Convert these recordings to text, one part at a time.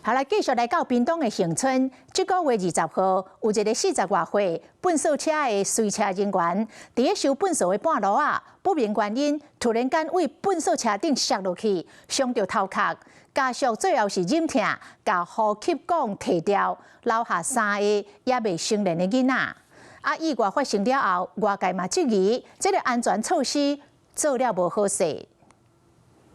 好來，繼續來到屏東的恆春，這個月20號，有一個40外歲糞掃車的隨車人員，佇咧收糞掃的半路仔，不明原因突然間對糞掃車頂摔落去，傷著頭殼，家屬最後是忍痛共呼吸管提掉，留下三个猶未成年的囡仔。啊，意外發生了後，外界嘛質疑這個安全措施做了無好勢。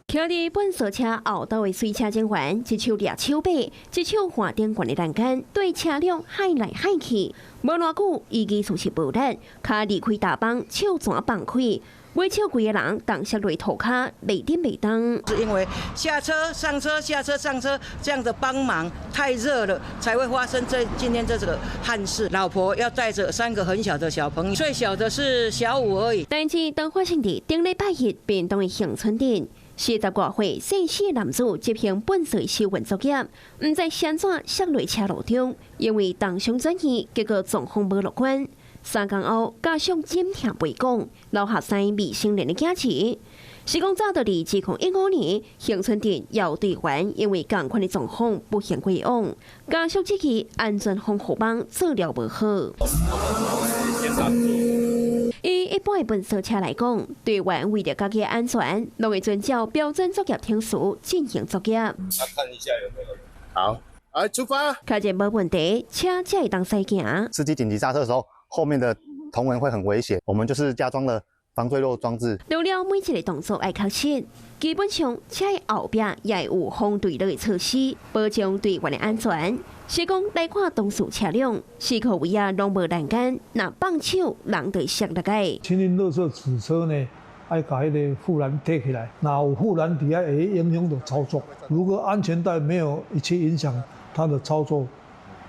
徛佇糞掃車後斗的隨車人員，一手掠手把，一手看頂懸的欄杆，對車輛幌來幌去。無偌久，伊技術是無力，跤離開踏板，手旋放開，尾手規个人重摔落塗跤，袂振袂動。是因為下車上車下車上車這樣的幫忙太熱了，才會發生這今天這個憾事。老婆要帶着三個很小的小朋友，最小的是小五而已。代誌當發生佇頂禮拜日，屏東的恆春鎮。40外歲姓施的男子執行糞掃收運作業，毋知是按怎摔落車路中，因為重傷轉院，結果狀況無樂觀。3工後，家屬忍痛陪講，留下三未成年的囝兒。是講早佇2015年，恆春鎮有隊員因為仝款的狀況不幸過往，家屬質疑安全防護網做了無好。以一般的糞掃車來講，隊員為著家己的安全，攏會遵照標準作業程序進行作業。看一下有沒有。好，來出發。確認無問題，車才會當駛行。司機緊急剎車的時候，後面的同仁會很危險。我們就是加裝了防墜落裝置。除了每一個動作愛確實，基本上車後壁也會有防墜落的措施，保障隊員的安全。是講來看當事車輛，四個位仔攏無欄杆，若放手，人就會摔落來。清運垃圾子車呢，愛共彼个護欄貼起來，若有護欄佇遐會影響到操作。如果安全帶沒有去影響它的操作，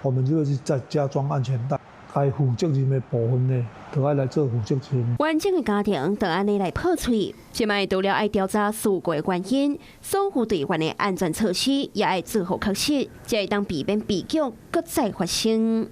我們就會去再加裝安全帶。該負責任的部分呢，就愛來做負責任。完整的家庭就按呢來破碎。這擺除了愛調查事故的原因，所有隊員的安全措施也愛做好確實，才會當避免悲劇閣再發生。